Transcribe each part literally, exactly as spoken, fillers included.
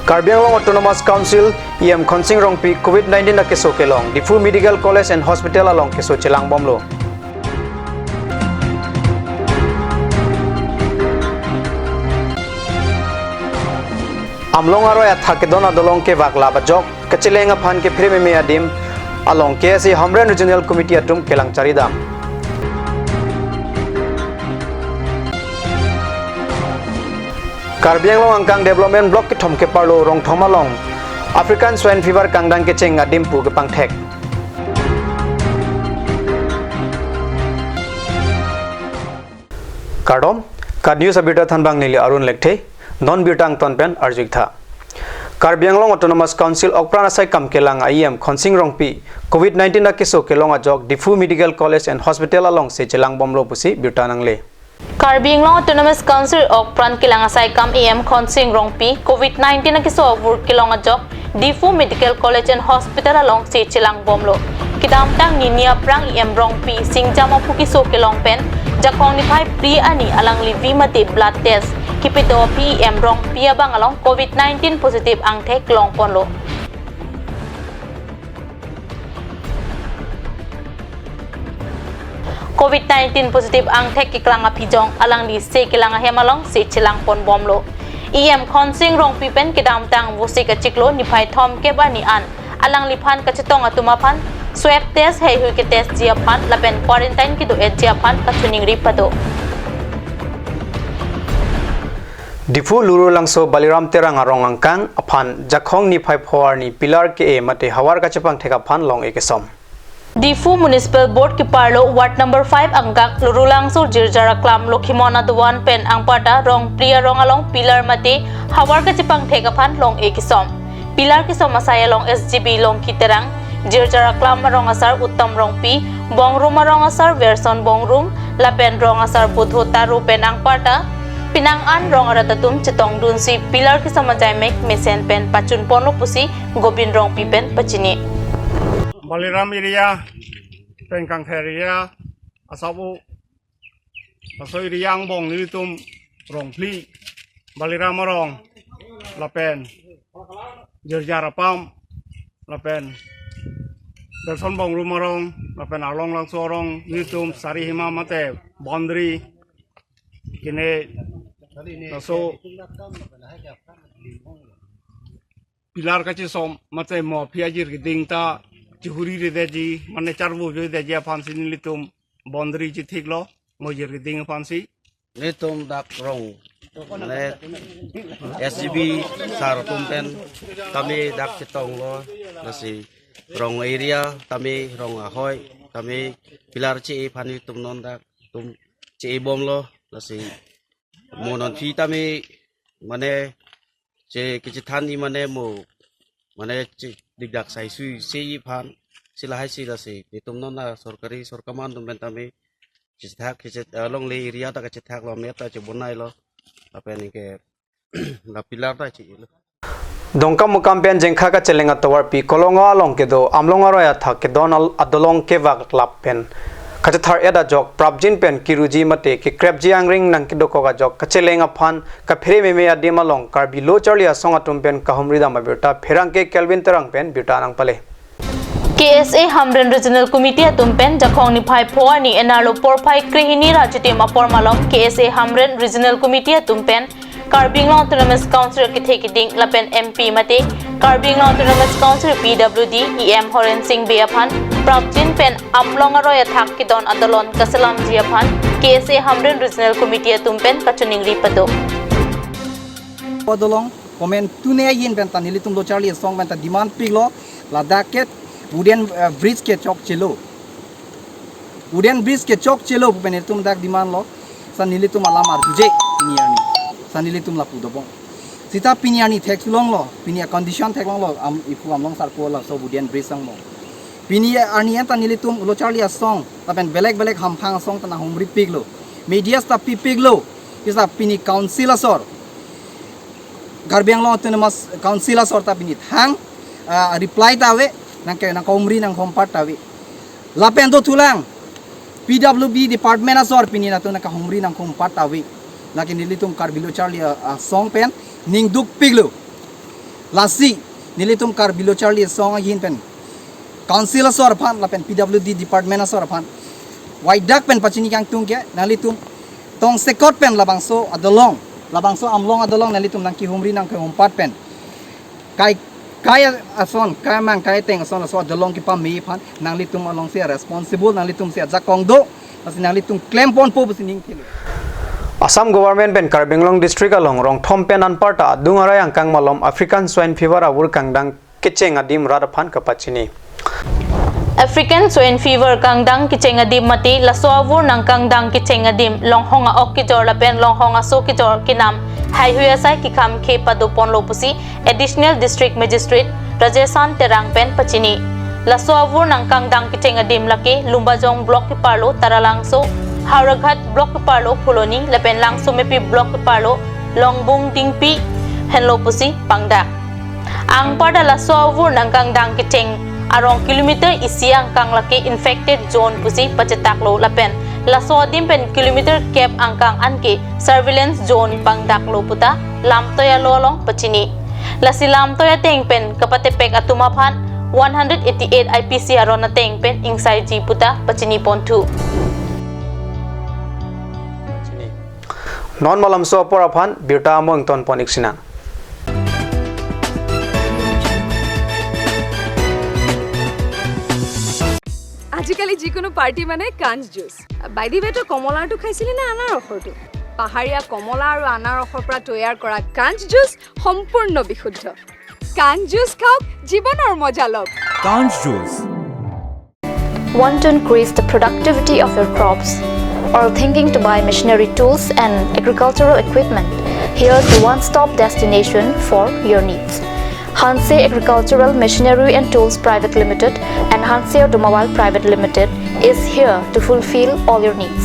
Karbi Anglong Autonomous Council E M Khonsing Rongpi COVID nineteen akeso kelong, Diphu Medical College and Hospital along keso chelangbomlo. Amlong aroi athak kedon adolong kevak lap ajok kacheleng aphan kephere meme adim along K S A Hamren Regional Committee atum kelang charidam. Karbi Anglong angkang development block kethom keparlo Rongthom along African swine fever kangdang kecheng adim pu kepangthek. Kardom, KAT News abirta thanbang neli Arun Lekthe, non birta angton pen arju-ik tha. Karbi Anglong Autonomous Council okpran asai kam kelang a E M Khonsing Rongpi COVID nineteen akeso kelong ajok Diphu Medical College and Hospital alongsi chelangbomlo pusi birta nangle. Karbi Anglong Autonomous Council okpran kelang asai kam E M Khonsing Rongpi COVID nineteen akeso avur kelong ajok Diphu Medical College and Hospital alongsi chelangbomlo. Kedamtang nini aphrang E M Rongpi singjam aphu keso kelong pen Jakhong niphai phli arni alangli V mate blood test kepedo aphi E M Rongpi abang along COVID nineteen positive angthek longponlo. COVID nineteen positive angthek keklang aphi jong alangli se kelang ahem alongsi chelangponbomlo. E M Khonsing Rongpi pen kedamtang Vosik achiklo niphai thomkep arni an alangliphan kachetong atum aphan swab test heihui ketestji aphan lapen quarantine kedo-etji aphan kachiningri pado. Diphu Lurulangso Baliram Terang arong angkang aphan Jakhong niphai pho arni pillar ke-e mate havar kachepangthek aphan long-e kesom. Diphu Municipal Board keparlo Ward number five angkang Lurulangso Jirjar Aklam Lokhimon Aduan pen anparta Rongphli arong along pillar mate havar kachepangthek aphan long-e kesom. Pillar kesom asai along S G B Longki Terang, Jirjar Aklam arong asar Uttam Rongpi, Bongrum arong asar Verson Bongrum, lapen rong asar Bodho Taro pen anparta penang an rong arat atum chetongdunsi pillar kesom ajai mek mesen pen pachunponlo pusi Gobin Rongpi pen pachini. Baliram area, pen Kangthir area, asap-o, laso area angbong nelitum Rongphli, Baliram arong, lapen Jirjar Apam, lapen Verson Bongrum arong, lapen Arlong Langso arong nelitum Sarihima mate boundary kene laso pillar kachesom mate mo aphi ajir keding ta chihuriredetji mane charvovedetji aphansi nelitum boundary chethiklo mo ajir keding aphansi. Nelitum dak rong mane S G B sar atum pen tame dak chetonglo, lasi rong area tame rong ahoi tame pillar che-e aphan nelitum non dak tum che-ebomlo, lasi mo non aphi tame mane che kechethan-i mane mo mane che dikdak sai sui se-i aphan si lahai si lasi nelitum non la sorkari sorkar atum pen tame chethak kechet along le area ta kachethaklo, map ta chebonailo, lapen ke la pillar ta che-elo. Dongkamukam pen Jengkha kacheleng atovarpi Kolonga along kedo amlong aroi athak kedon al- adolong kevak lap pen kachethar-et ajok prapjin pen kiruji mate kekrepji angring nangkedokok ajok kacheleng aphan kaphere meme adim along Karbi Lo Charli Asong atum pen kahumridam abirta pherangke Kelvin Terang pen birta nangpale. K S A Hamren Regional Committee atum pen Jakhong niphai pho arni enarlo porphai krehini ra chitim apor malom K S A Hamren Regional Committee atum pen Karbi Anglong Autonomous Council kethe keding lapen M P mate Karbi Anglong Autonomous Council P W D E M Horen Sing Bey aphan prapjin pen amlong aroi athak kedon adolong kaselamji aphan K S A Hamren Regional Committee atum pen kachiningri pado. Adolong komantu ne ahin pen ta nelitum Lo Charli Asong pen ta demand piklo, ladak ke wooden, eh, bridge kechokchelo. Wooden bridge kechokchelo pu pen nelitum dak demand lo. Sa nelitum alam arjuje pini arni. Sa nelitum lapu dobom. Sita pini arni thek sulonglo, pini a condition theklonglo, am, iphu amlong sarpo laso wooden bridge angbong. Pini arni anta nelitum Lo Charli Asong lapen belek belek hamphang asong ta nanghumri piklo. Media ta pi piklo. Sita pini council asor, Karbi Anglong Autonomous Council asor ta pini thang, ah, reply ta ave, nangke nangkahumri nangkahumpat ta ave. Lapen dothulang P W D department asor pini nangtum nangkahumri nangkahumpat ta ave. Lake nelitum Karbi Lo Charli, ah, Asong pen ning duk piklo. Lasi nelitum Karbi Lo Charli Asong ahin pen Council asor aphan lapen P W D Department asor aphan waidak pen pachini kangtung ke, nanglitum tongsekot pen labangso adolong, labangso amlong adolong nanglitum nangkehumri nangkehumpat pen kai, kai ason, kai mang, kai teng ason, laso adolong kepame aphan nanglitum alongsi responsible, nanglitumsi ajakong do, lasi nanglitum klemponpo pusi ning thilo. Assam government pen Karbi Anglong district along rong thom pen anparta adung arai angkang malom African swine fever avur kangdang kecheng adim rat aphan kapachini. African swine fever kangdang kecheng adim mate laso avur nangkangdang kecheng adim longhong a-ok kejor lapen longhong aso kejor kenam haihui asai kekham khe padoponlo pusi Additional District Magistrate Rajesan Terang pen pachini. Laso avur nangkangdang kecheng adim lake Lumbajong Block keparlo Taralangso, Howraghat Block keparlo Phuloni lapen Langsomepi Block keparlo Longbung Dingpi henlo pusi pangdak. Anparta laso avur nangkangdang kecheng arong kilometer isi angkang lake infected zone pusi pachetaklo lapen laso adim pen kilometer kep angkang anke surveillance zone pangdaklo puta lamtoi alo along pachini. Lasi lamtoi ateng pen kapatepek atum aphan one hundred eighty-eight I P C aron ateng pen ingsaiji puta pachiniponthu. Non malomso apor aphan birta amo ingtonpon iksinang. আজিকালি যিকোনো পাৰ্টি মানে কাঞ্চ juice. By the ৱে, তই কমলাৰটো খাইছিলি নে আনাৰসৰটো? পাহাৰীয়া কমলা আৰু আনাৰসৰ পৰা তৈয়াৰ কৰা কাঞ্চ জুচ সম্পূৰ্ণ বিশুদ্ধ। কাঞ্চ জুচ খাওক, জীৱনৰ মজা লওক। Kanch juice. Want to increase the productivity of your crops? Or thinking to buy machinery tools and agricultural equipment? Here's the one-stop destination for your needs. Hanse Agricultural Machinery and Tools Private Limited and Hanse Automobile Private Limited is here to fulfill all your needs.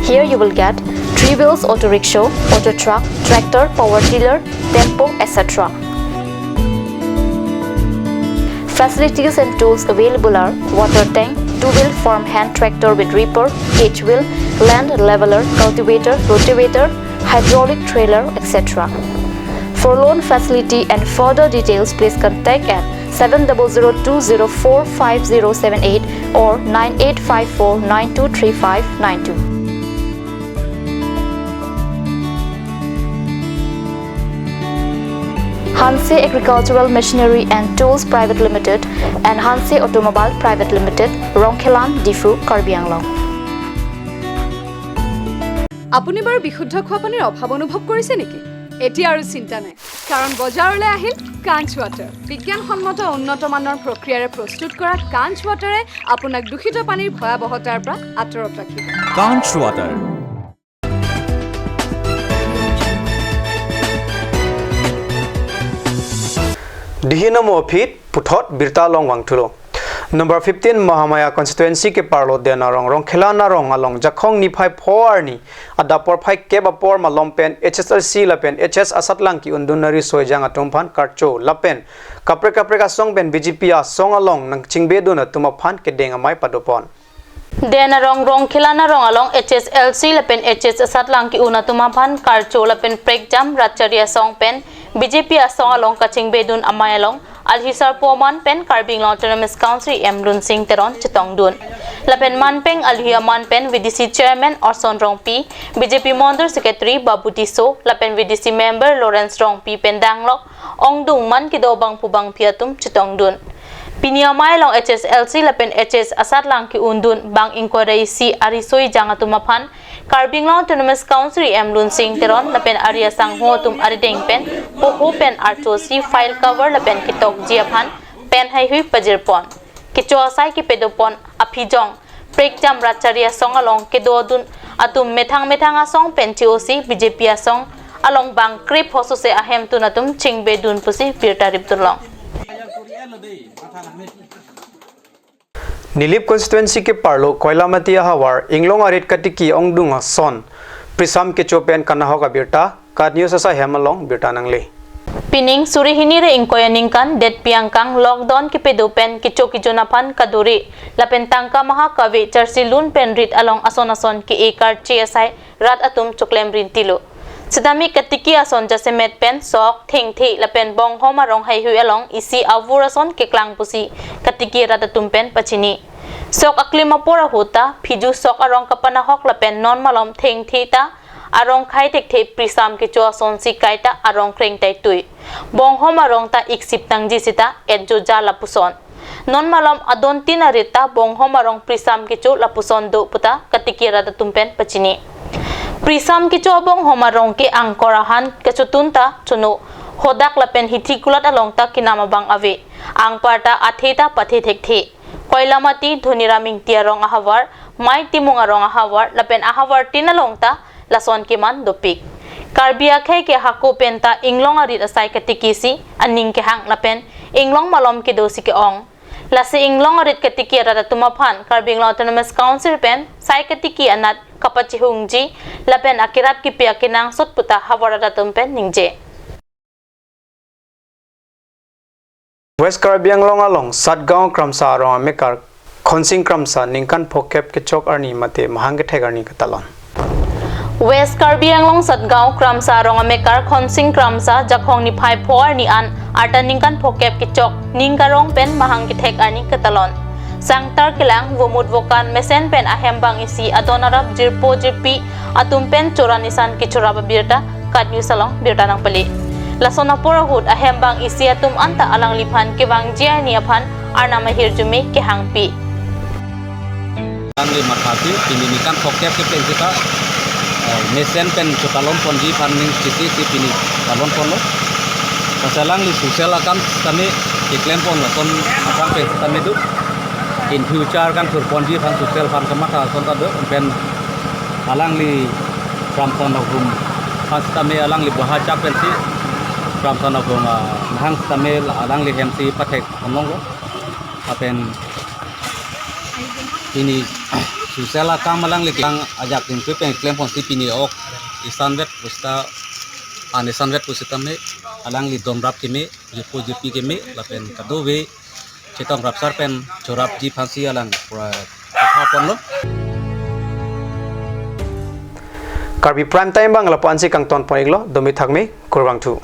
Here you will get three wheels auto rickshaw, auto truck, tractor, power tiller, tempo, et cetera. Facilities and tools available are water tank, two-wheel farm hand tractor with reaper, cage wheel, land leveler, cultivator, rotavator, hydraulic trailer, et cetera. For loan facility and further details, please contact at seven double zero two zero four five zero seven eight or nine eight five four nine two three five nine two. Hanse Agricultural Machinery and Tools Private Limited and Hanse Automobile Private Limited, Rongkhelan, Diphu, Karbi Anglong. আপুনি বাৰু বিশুদ্ধ খোৱা পানীৰ অভাৱ অনুভৱ কৰিছে নেকি? এতিয়া আৰু চিন্তা নাই, কাৰণ বজাৰলৈ আহিল কাঞ্চ ৱাটাৰ। বিজ্ঞানসন্মত উন্নত মানৰ প্ৰক্ৰিয়াৰে প্ৰস্তুত কৰা কাঞ্চ ৱাটাৰে আপোনাক দূষিত পানীৰ ভয়াৱহতাৰ পৰা আঁতৰত ৰাখিব। Kanch water. Dihin amo aphi puthot birta along vangthulo. Number fifteen Mahamaya constituency keparlo Den Arong Rongkhelan Arong along Jakhong niphai pho arni adap porphai kep apor malom pen H S L C lapen H S asatlang ke-undun ari soijang atum aphan karcho lapen kaprek kaprek asong pen B J P asong along nangchingbedun atum aphan kedeng amei padopon. Den Arong Rongkhelan Arong along H S L C lapen H S asatlang ke-un atum aphan karcho lapen prekjam rat chari asong pen B J P asong along kachingbedun amei along alhi sarpo aman pen Karbi Anglong Autonomous Council E M Lunsing Teron chetongdun. Lapen manpeng alhi aman pen V D C Chairman Orson Rongpi, B J P Mondol Secretary Babu Tisso, lapen V D C Member Lawrence Rongpi pen danglok ongdung man kedo bangphu bangphi atum chetongdun. Pini amei along H S L C lapen H S asatlang ke-undun bang ingkoi ra isi ari soijang atum aphan Karbi Anglong Autonomous Council E M Lunsing Teron lapen ari asangho atum arideng pen poho pen archosi file cover lapen ketokji aphan pen haihui pajirpon. Kecho asai kepadopon aphi jong prekjam rat chari asong along kedodun atum methang methang asong pen che-osi B J P asong along bang krip hosose ahemtun atum chingbedun pusi birta ripdunlong. Nilip constituency keparlo Koilamati ahavar Inglong arit katiki ongdung ason prisam kecho pen kanahok abirta, KAT News asai hem along birta nangle. Pining suri hini ra ingkoi aningkan detpi angkang lockdown kepedo pen kecho kejun aphan kaduri lapen tangka maha kave charsi lun pen rit along ason ason ke-e karche asai rat atum choklem rintilo. Sitame katiki ason jasemet pen sok, thengthe lapen bonghom arong heihui along isi avur ason keklang pusi katiki rat atum pen pachini. Sok aklim apor ahut ta phiju sok arong kapanahok lapen non malom thengthe ta arong khai thekthe, prisam kecho asonsi kaita arong kreng taitui. Bonghom arong ta iksip tangji sita etjoja lapuson. Non malom adon tin arit ta bonghom arong prisam kecho lapuson do puta katiki rat atum pen pachini. Prisam kecho abonghom arong ke angkor ahan kachotun ta chono, hodak lapen hithi kulat along ta kenam abang ave. Angpar ta athe ta pathe thekthe. Koilamati Dhoniram Ingti arong ahavar, Mai Timung arong ahavar lapen ahavar tin along ta lason keman dopik. Karbi akhei ke hako pen ta inglong arit asai katikisi aning kehang lapen inglong malom kedosi ke-ong. Lasi inglong arit katiki rat atum aphan Karbi Anglong Autonomous Council pen sai katiki anat kapachihungji lapen akerap kipi akenangsot puta havar rat atum pen ningje. West Karbi Anglong along Satgaon Kramsa arong amekar Khonsing Kramsa ningkan phokep kechok arni mate mahang kethek arni ketalon. West Karbi Anglong Satgaon Kramsa arong amekar Khonsing Kramsa Jakhong niphai pho arni an arta ningkan phokep kechok ning karong pen mahang kethek arni ketalon. Sangtar kelang, vomut vokan mesen pen ahem bang isi adon arap jirpo jirpi atum pen chora nisan kechorap abirta KAT News along birta nangpale. Lason apor ahut ahem bang isi atum anta alangliphan kevangji arni aphan arnam ahirjume kehangpi. Alangli mathasi pini ningkan phokep ke pen kita, eh, mesen pen chotalon ponji aphan ning chisi si pini talon ponlo. Pas alangli social akam sitame keklem pon lason aphrang pen sitame do. In future kan thur ponji aphan social aphan kamatha ason ta do pen alangli Kramsa Nokdum aphan sitame alangli bahachak pensi Kramsa Nokdum, ah, mahang sitame alangli hemsi pathek ponlonglo. Lapen pini social akam alangli kelang ajak dingkri pen klem ponsi pini ok isanvet pusita an isanvet pusitame alangli donrap keme, jirpo jirpi keme lapen kadokave chetong rapsar pen chorapji aphansi alang pura kepha ponlo. Karbi Prime Time abang lapu ansi kangton pon-iklo, domi thakmi, kurvangthu.